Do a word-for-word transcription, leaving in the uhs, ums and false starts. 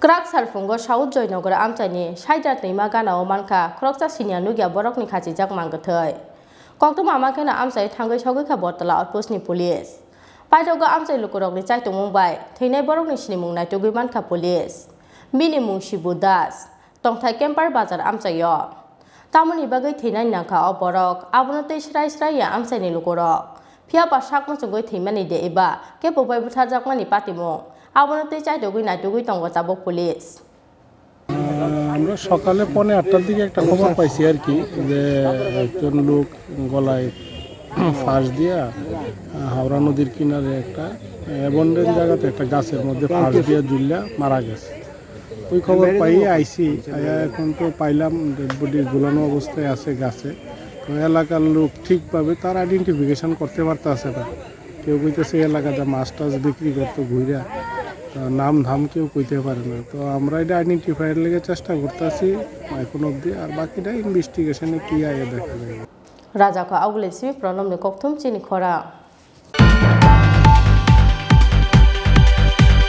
Kwrak salphungo South Joynagar amchaini Saidra twima ganao mankha khoroksa siniya nukya borokni khachijak mangkwthwi. Koktwma makheno amchai thangwi sogwikha Botala outpostni police. Paithago amchai lukurokni chaitungmung bai thwinai borokni sinimung naitugwi mankha police. Bini mung Shibu Das, tongthai Kempar Bazar amchaio. Tamoni bagwi thwinani nangkha o borok, abono tei srai srai ya amchaini lukurok. Phiya ba sak muchungwi thwimani de eba kebo bai butharjakmani patimung, abono tei chaitugwi naitugwi tongo tabuk police. আমরা সকালে পৌনে আটটার দিকে একটা খবর পাইছি আর কি, যে একজন লোক গলায় ফাঁস দিয়া, আহ, হাওড়া নদীর কিনারে একটা অ্যাবন্ডেন্ট জায়গাতে একটা গাছের মধ্যে ফাঁস দিয়া ঝুললা মারা গেছে। ওই খবর পাই আইছি, আইয়া এখন তো পাইলাম ডেড বডি ঝুলানো অবস্থায় আছে গাছে। তো এলাকার লোক ঠিকভাবে তার আইডেন্টিফিকেশন করতে পারতেছে না। কেউ কইতেছে এলাকাতে মাছ টাছ বিক্রি করতো ঘুইরা, তো নাম ধাম কেউ কইতে পারে না। তো আমরা এটা আইডেন্টিফাইয়ের লেগে চেষ্টা করতেছি এখন অবধি, আর বাকিটা ইনভেস্টিগেশনে কি আগে দেখা যাবে। Rajako Augule simi pronomni kokthum chini khora.